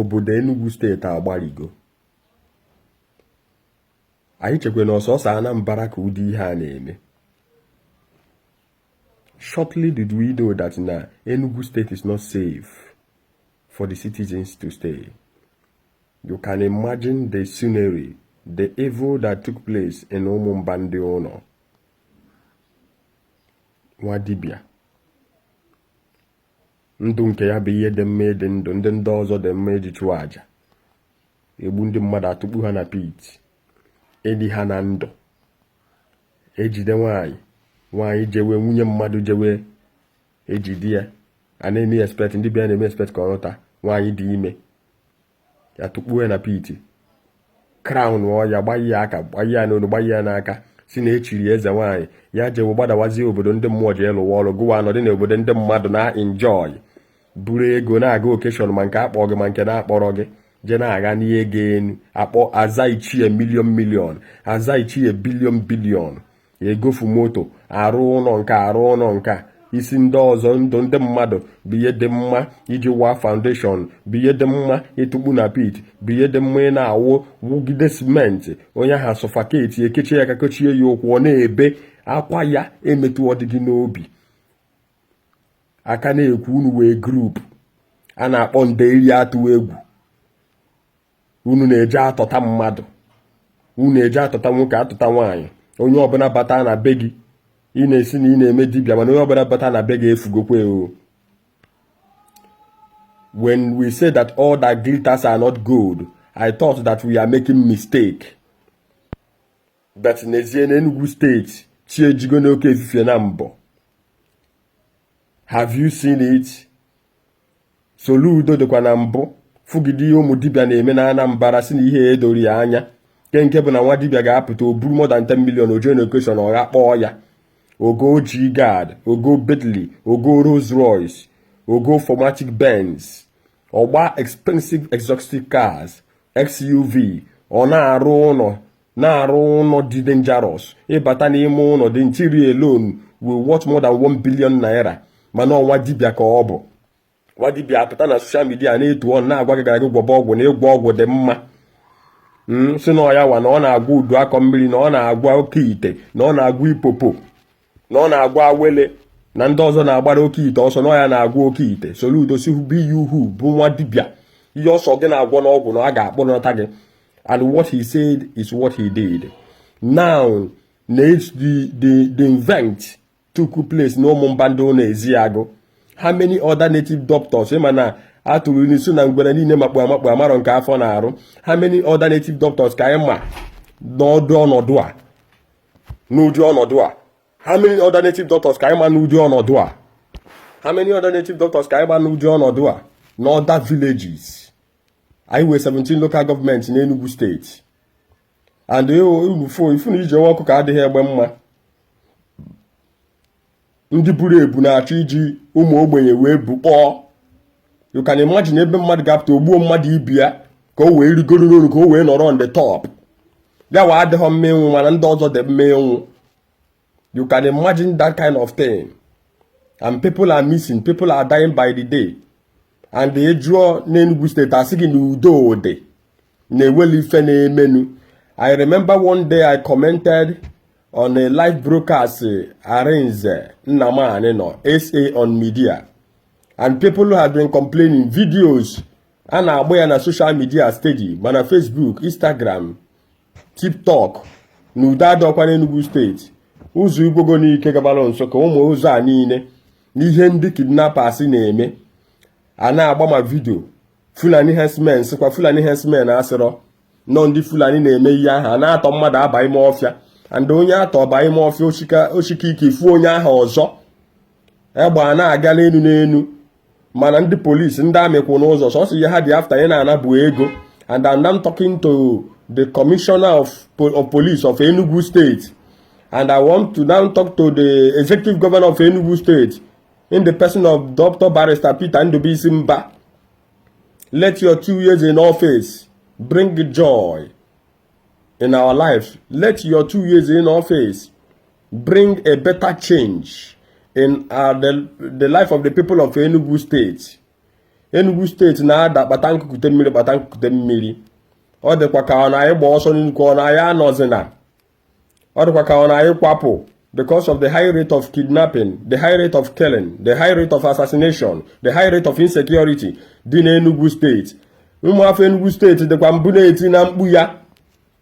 Obodo Enugu Steeti agbarigo. Anyị chekwa na ọsọsọ Anambra ka ụdị ihe a na-eme. Shortly did we know that na Enugu State is not safe for the citizens to stay. You can imagine the scenery, the evil that took place in Ụmụmba ndị ụlọ. Nwa dibịa ndụ nke ya bụ ihe dị mma, ịdị ndụ ndị ọzọ dị mma iji chụọ àjà, egbu ndị mmadụ, atụkpu ha na pit, eli ha na ndụ, ejide nwaanyị, nwaanyị jewe, nwunye mmadụ jewe, ejide ya, a na-eme expect, ndị bịa na-eme expect ka ọ lọta, nwaanyị dị ime ya, tụkpuo ya na pit, crown ọ ya, gbanye ya aka, gbanye ya n'olu, gbanye ya n'aka, si na echiri eze nwaanyị. Ya jewe gbadawazie obodo ndị mmụọ, ji lụwa ọrụ gụwa nọdị n'obodo ndị mmadụ na enjoy, buru ego na-aga occasion, ma nke akpọ gị ma nke na-akpọrọ gị, je na-agha n'ihe ego enu akpọ, aza ichie million million, aza ichie billion billion, egofu moto, arụ ụlọ nke, arụ ụlọ nke, isi ndị ọzọ. Ndụ ndị mmadụ bụ ihe dị mma iji waa foundation, bụ ihe dị mma ịtụkpu na pit, bụ ihe dị mma ị na-awụ wụgide simenti, onye ahụ suffocate, ekechie ya ka kochie ya ụkwụ, ọ na-ebe akwa, ya emetụ ọdịgị n'obi. Aka na-ekwu unu wee group a na-akpọ nde iri atụ egwu, unu na-eje atọta mmadụ, unu eje atọta nwoke, atụta nwaanyị, onye ọbụla bata na be gị. Ị na-esi na ị na-eme dibịa, mana onye ọbụla bata na be gị efugokwe o. When we say that all that glitters are not gold, I thought that we are making mistake, but n'ezie na Enugu Steeti chi ejigo n'oke efifie na mbọ. Have you seen it? Soludo dịkwa na mbụ fụgide ihe ụmụ dibịa na-eme na Anambra, si na ihe edoro ya anya nke bụ na nwa dibịa ga-apụta, o buru more than 10 million, o jee n'occasion, ọ kpọọ ya ogo G Guard, ogo Bentley, ogo Rolls Royce, ogo 4MATIC Benz, ọgba expensive exotic cars, SUV, ọ na-arụ ụlọ, na-arụ ụlọ dị dangerous. Ịbata n'ime ụlọ dị, interior alone will worth more than 1 billion naira. Mana ọnwa dibịa ka ọ bụ, nwa dibịa apụta na social media na-etu ọnụ, na-agwa gị gara gị gwọba ọgwụ, na ịgwọ ọgwụ dị mma, si na ọya wa, na ọ na-agwa udu akọ mmiri, na ọ na-agwa oke ite, na ọ na-agwa ipopo, na ọ na-agwa awele, na ndị ọzọ na-agbara oke ite ọsọ, na ọ ya na-agwa oke ite. Soludo si be you who bụ nwa dibịa, ihe ọsọ gị na-agwọ n'ọgwụ na a ga-akpụnata gị. And what he said is what he did. Now the event took place na ụmụ ndị ụlọ Eziagụ. How many other native doctors? Ịma na atụrụ n'isi na ngwere niile makpu amakpu amarọ nke afọ na-arụ. How many other native doctors ka anyị ma n'ọdụ ọnọdụ a, n'ụdị ọnọdụ a? How many other native doctors ka anyị ma n'ụdị ọnọdụ a? How many other native doctors ka anyị ma n'ụdị ọnọdụ a n'other villages? Anyị nwere 17 local government n'Enugu Steeti, and unu ifu na ije nwa ọkụ ka adịghị egbe mma. Ndị buru ebu na-achọ iji ụmụ ogbenye wee bukpọọ. You can imagine ebe mmadụ ga-apụta, ogbuo mmadụ ibi ya ka o wee rigoro n'olu, ka o wee nọrọ on the top. Ya wa adịghọ mma ịnwụ, mana ndị ọzọ dị mma ịnwụ. You can imagine that kind of thing. And people are missing, people are dying by the day, and ị jụọ n'Enugu Steeti, asị gị na udo dị, na-eweli ife na-emenu. I remember one day I commented on a live broadcast Arinze Nnamani nọ SA on media, and people have been complaining. Videos a na-agba ya na social media steady, mana Facebook, Instagram, TikTok, na udo adọkwa n'Enugu Steeti. Ụzọ Igwogo n'ike gabara nso ka ụmụ ụzọ a niile n'ihe ndị kidnappers na-eme, a na-agba ma video Fulani herdsmen, sịkwa Fulani herdsmen, asịrọ nọ ndị Fulani na-eme ihe ahụ, a na-atọ mmadụ aba ime ọfịa, and onye atọ ba ime ọfịa, oshike ike ifu onye ahụ ọzọ, egbe a na-aga n'elu n'elu, mana ndị polisi, ndị amị kwụ n'ụzọ, sọsọ ihe ha dị after ị na-ana bụ ego. And I'm now talking to the commissioner of police of Enugu State, and I want to now talk to the executive governor of Enugu State in the person of Dr. Barrister Peter Ndubuisi Mba. Let your 2 years in office bring joy in our lives. Let your 2 years in office bring a better change in the life of the people of Enugu State. Enugu Steeti na-ada kpata nkukute mmiri, kpata nkukute mmiri. Ọ dịkwa ka ọ na-anyị gba ọsọ n'Enugu, ọ na-anyị anọzina. Ọ dịkwa ka ọ na-anyị kwapụ because of the high rate of kidnapping, the high rate of killing, the high rate of assassination, the high rate of insecurity dị n'Enugu Steeti. Ụmụafọ Enugu Steeti dịkwa mbụ na-eti na mkpu ya.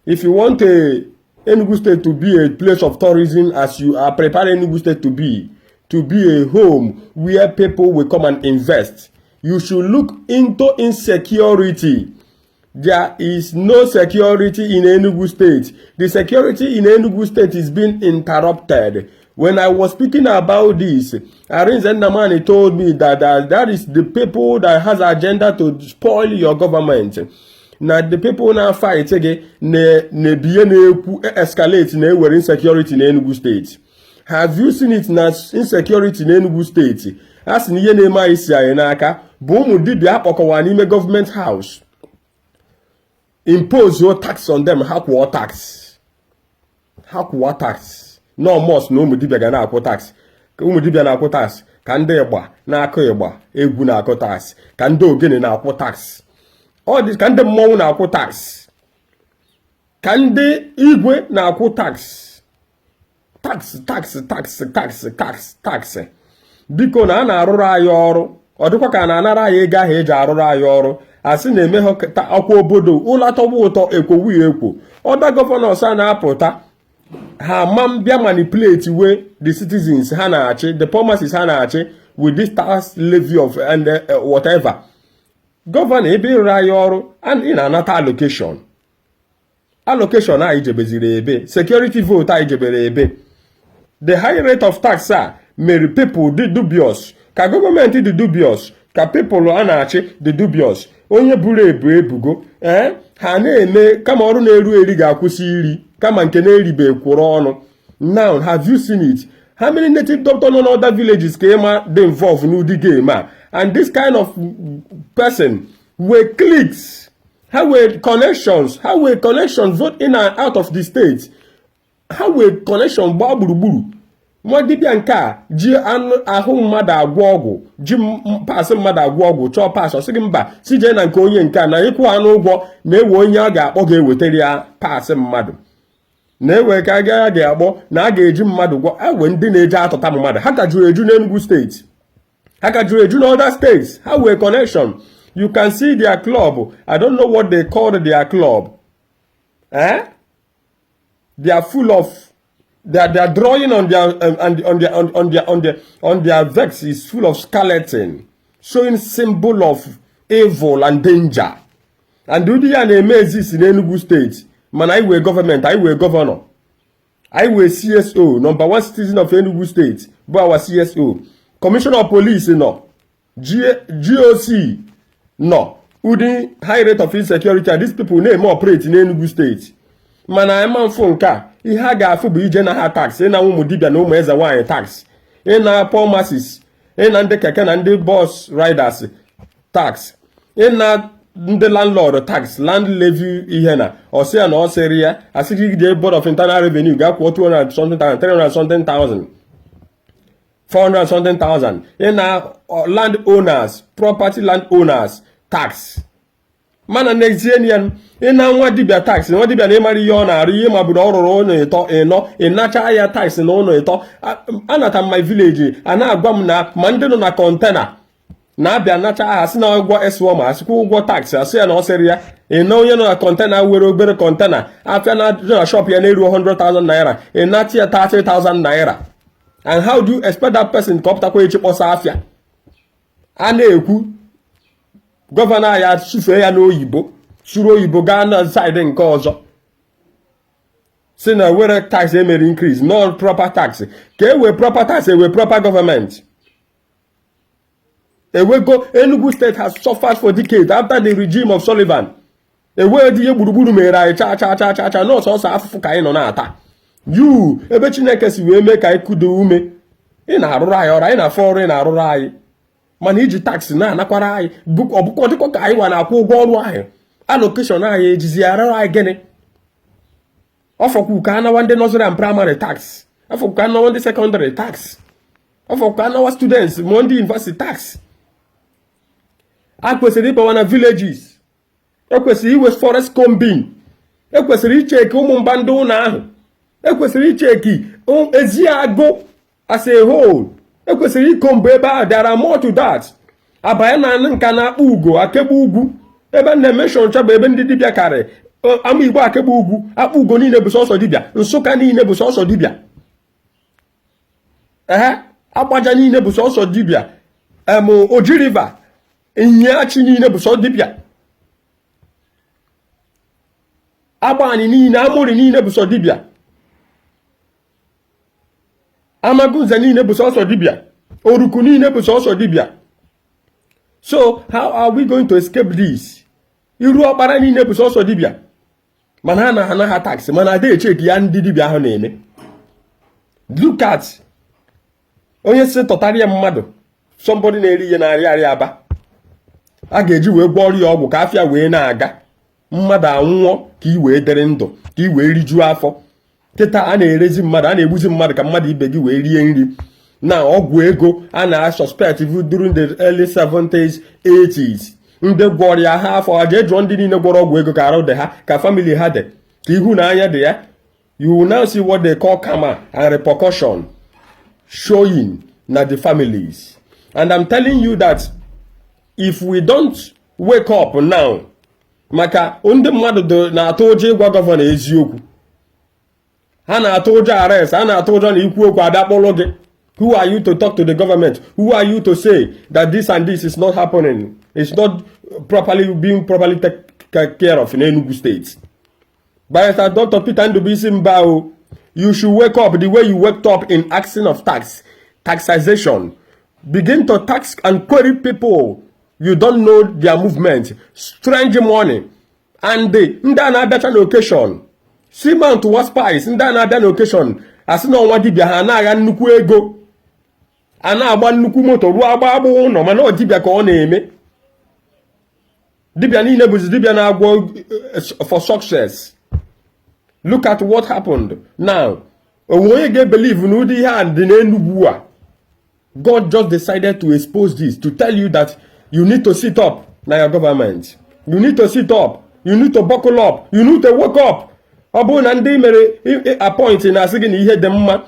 If you want a Enugu State to be a place of tourism, as you are preparing Enugu State to be a home where people will come and invest, you should look into insecurity. There is no security in Enugu State. The security in Enugu State is being interrupted. When I was speaking about this, Arinze Nnamani told me that is the people that has agenda to spoil your government. Na the people na fight gị na-ebie na-ekwu escalate na-ewere insecurity na Enugu State. Have you seen it na insecurity na Enugu State? A sị na ihe na-eme anyị si anyị n'aka bụ ụmụ dibịa akpọkọwa n'ime government house, impose your tax on them. Ha kwụọ tax, ha kwụọ tax. No must na ụmụ dibịa ga na-akwụ tax, ka ụmụ dibịa na-akwụ tax, ka ndị ịgba na-akụ ịgba egwu na-akụ tax, ka ndị ogene na-akwụ tax, ọ dị ka ndị mmọnwụ na-akwụ tax, ka ndị igwe na-akwụ tax, tax, tax, tax, tax, tax, tax. Biko, na a na-arụrụ anyị ọrụ, ọ dịkwa ka a na-anara anyị ego ahụ eji arụrụ anyị ọrụ. Asị na-eme ha ọkwa obodo ụlọ atọgbu ụtọ ekwowu ekwo. Other governors a na-apụta, ha ma mbịa manipulate we the citizens ha na-achị, the poor masses ha na-achị, with this tax levy of and whatever. Governor, ebe ịrụrụ anyị ọrụ, ị na-anata allocation. Allocation anyị jebeziri ebe, security vote anyị jebere ebe. The high rate of tax a mere people dị dubious, ka gọọmenti dị dubious, ka people a na-achị dị dubious. Onye buru ebu ebugo ee ha na-eme kama ọrụ na-eru eri ga-akwụsị iri, kama nke na-eribe kwụrụ ọnụ. Now, have you seen it? How many native doctor nọ n'other villages ka ịma dị involved n'ụdị game a? And this kind of person were cliques, ha were connections, ha were connections both in and out of the state. Ha wee connection gbaa gburugburu. Nwa dibịa nke a ji anụ ahụ mmadụ agwọ ọgwụ, ji parts mmadụ agwọ ọgwụ, chọọ parts, ọ sị gị mba, si jee na nke onye nke a na ịkwụ anụ ụgwọ na-ewe onye a ga-akpọ ga-ewetara ya parts mmadụ, na-ewe ka a ga-akpọ na a ga-eji mmadụ gwọ. Ewe ndị na-eji atụta mmadụ, ha ka juru eju n'Enugu Steeti, ha ka juru eju n'other states. Ha wee connection. You can see their club. I don't know what they call their club, eh? They are full of they are drawing on their and on their vex is full of skeleton, showing symbol of evil and danger. And ụdị ya na-eme exist n'Enugu Steeti. Mana anyị wee gọọmenti, anyị wee governor, anyị wee CSO, number one citizen of Enugu Steeti bụ our CSO, commissioner of police nọ, GOC nọ. Ụdị high rate of insecurity and these people na-eme operate n'Enugu Steeti, mana ama mfụ nke a. Ihe a ga-afụ bụ ije na ha tax, ịna ụmụ dibịa na ụmụ eze nwaanyị tax, ịna poor masses, ịna ndị keke na ndị bus riders tax, ịna ndị landlord tax, land levy. Ihe na ọsị ya na ọ sịrị ya asị gị jee Board of Internal Revenue ga kwụọ 200 something thousand, 300 something thousand, 400 something thousand. Ịna land owners, property land owners tax. Mana n'ezie ya, ịna nwa dibịa tax, nwa dibịa na ịmara ihe ọ na-arụ, ihe ma bụrụ ọ rụrụ ụlọ ịtọ ịnọ, ịnacha ya tax na ụlọ ịtọ. Anata m my village, a na-agwa m na ma ndị nọ na container na-abịa nacha aha, sị na ụgwọ eswoma, asịkwa ụgwọ tax. Asị ya na ọ sịrị ya ịna onye nọ na container were obere container afịa na dị na shop ya na-eru 100,000 naira, ịnata ya 30,000 naira. And how do you expect that person ka ọ pụtakwa echi kpọsa afịa? A na-ekwu governor ya sufee ya n'oyibo, suru oyibo gaa na side nke ọzọ, si na were tax emere increase, no proper tax. Ka e wee proper tax, ewe proper government ewego. Enugu State has suffered for decades after the regime of Sullivan. Ewee dị ihe gburugburu mere anyị cha cha cha cha cha n'ọsọsọ afụfụ ka anyị nọ na-ata yu. Ebe Chineke si wee mee ka anyị kudo ume, ị na-arụrụ anyị ọrụ, anyị na-afụ ọrụ ị na-arụrụ anyị, mana iji tax na-anakwara anyị. Ọbụkọ dịkwa ka anyị nwa na-akwụ ụgwọ ọrụ ahụ. Allocation anyị ejizi arụrụ anyị gịnị? Ọfọkwu ka anawa ndị nursery and primary tax, ọfọkwu ka anawa ndị secondary tax, ọfọkwu ka anawa students ma ndị university tax. A kwesịrị ịbawa na villages, ekwesịrị iwe forest combing, ekwesịrị icheki ụmụ mba ndị ụlọ ahụ, ekwesịrị icheki Eziagụ as a whole, ekwesịrị icomb ebe ahụ. There are more to that. Abanye na nka na-akpọ ugo akegbu ugwu ebe na-emeshọn ncha bụ ebe ndị dibịa karị ama Igbo. Akegbu ugwu, akpọ ugo niile bụ sọsọ dibịa. Nsụka niile bụ sọsọ dibịa. Ehe, Agbaja niile bụ sọsọ dibịa. Em, Oji River, Ịnyịachi niile bụ sọ dibịa. Agbani niile, Amuri niile bụ sọ dibịa. Amagunze niile bụ sọsọ dibịa. Oruku niile bụ sọsọ dibịa. So how are we going to escape this? Iru ọkpara niile bụ sọsọ dibịa, mana ha na-ana ha tax, mana ada echeki ya ndị dibịa ahụ na-eme. Look at onye si tọtara ya mmadụ, somebody na-eri ihe na-arịa arịa aba a ga-eji wee gwọọ ya ọgwụ ka afịa wee na-aga. Mmadụ anwụọ ka ị wee dịrị ndụ, ka ị wee rijuo afọ. Kịta a na-erezi mmadụ, a na-egbuzi mmadụ ka mmadụ ibe gị wee rie nri na ọgwụ ego a na-suspect during the early 70s, 80s. Ndị gwọrọ ya ha afọ ha jee jụọ ndị niile gwọrọ ọgwụ ego ka arụ dị ha, ka family ha dị, ka ịhụnanya dị ya. You will now see what they call karma and repercussion showing na the families. And I'm telling you that if we don't wake up now, maka ndị mmadụ na-atụ ụjọ ịgwa gọvanọ eziokwu, ha na-atụ ụjọ arrest, ha na-atụ ụjọ na ikwu okwu abịa kpọrọ gị. Who are you to talk to the government? Who are you to say that this and this is not happening, it's not properly being properly taken care of in Enugu State? Barrister Dr. Peter Ndubuisi Mbah o, you should wake up the way you waked up in asking of tax, taxation. Begin to tax and query people you don't know their movement, strange money, and ndị a na-abịacha na occasion si mount wa spice, ndị a na-abịa na occasion asị na ọnwa dibịa, ha na-agha nnukwu ego, a na-agba nnukwu moto ruo agba agba ụlọ, mana ọ dibịa ka ọ na-eme. Dibịa niile bụzi dibịa na-agwọ for success. Look at what happened now. Onwe onye ga-ebelieve na ụdị ihe a dị n'Enugwu a? God just decided to expose this to tell you that you need to sit up na your government. You need to sit up, you need to buckle up, you need to wake up. Ọ bụrụ na ndị mere appoint na-asị gị na ihe dị mma,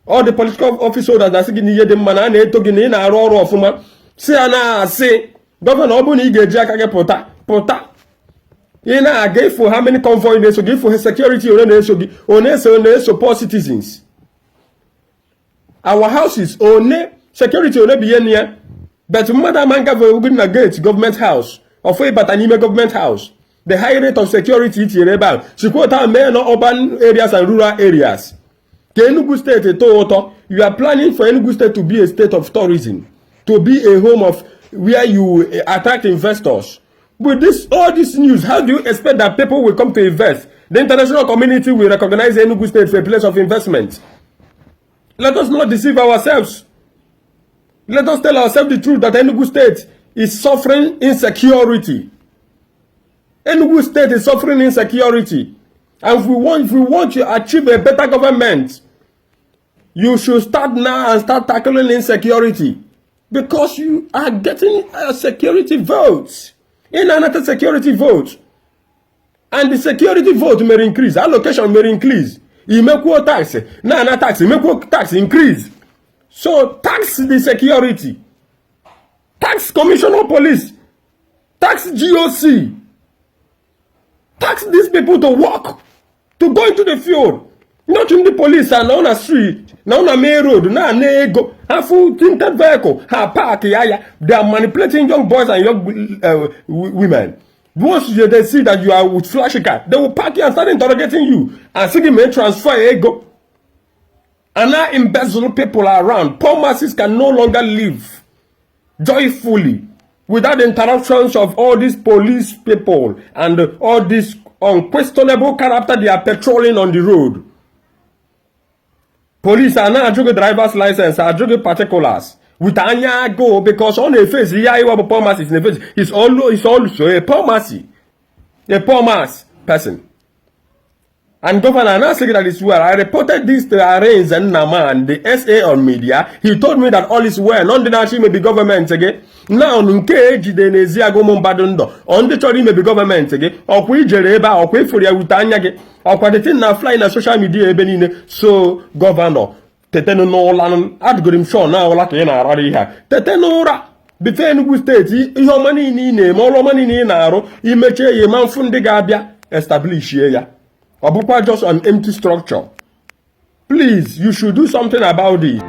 all the political office holders na-asị gị na ihe dị mma, na a na-eto gị na ị na-arụ ọrụ ọfụma, si ya na-asị gọvanọ, ọ bụrụ na ị ga-eji aka gị pụta pụta, ị na-aga ifo how many convoy na-eso gị, ifo security one na-eso gị, one na-eso na-eso poor citizens, our houses, one security one bụ ihe na ya. But mmadụ ama ngafe gị na gate government house, ọfụ ịbata n'ime government house, the high rate of security itinyere ebe ahụ, sikwa otu ahụ mee na urban areas and rural areas ka Enugu Steeti tọọ ụtọ. You are planning for Enugu State to be a state of tourism, to be a home of where you attract investors. With this, all this news, how do you expect that people will come to invest, the international community will recognize Enugu State for a place of investment? Let us not deceive ourselves. Let us tell ourselves the truth that Enugu State is suffering insecurity. Enugu State is suffering insecurity. And if we want to achieve a better government, you should start now and start tackling insecurity, because you are getting a security vote in another security vote, and the security vote may increase, allocation may increase. Imekwuo tax na ana tax, imekwuo tax increase. So tax the security, tax commissioner police, tax GOC, tax these people to work, to go into the field, not ndị police a nọ na street na na main road na-ana ego ha fụ tinted vehicle, ha park ya ya. They are manipulating young boys and young women. Once they see that you are with flashy car, they will park you and start interrogating you and sị gị mee transfer ego and now embezzle people around. Poor masses can no longer live joyfully without the interruptions of all these police people and all this unquestionable character they are patrolling on the road. Police are na-ajụ gị driver's license, ajụ gị particulars with anya agụụ, because ọ na-efesi ihe anyị wabụ poor masses na-efesi. He's also a poor mass, a poor mass person. And governor na-asị gị that is well. I reported this to Arinze Nnaman, the SA on media. He told me that all is well. Nọ ndị na-achọ imebi gọọmenti gị. Now nke ejide n'ezi agụ ụmụ mbadụ ndọ ọ ndị chọrọ imebi gọọmenti gị, ọkwa ijere ebe a, ọkwa ịfụrụ ya wute anya gị, ọkwa the thing na fly na social media ebe niile. So governor, tetenu n'ụla. Adịgoro m sure na ụla ka ị na-arara ihe a. Tete n'ụra bite Enugu Steeti. Ihe ọma niile ị na-eme, ọrụ ọma niile ị na-arụ, imechie ya, ma mfụ ndị ga-abịa establishie ya, ọ bụkwa just an empty structure. Please, you should do something about this.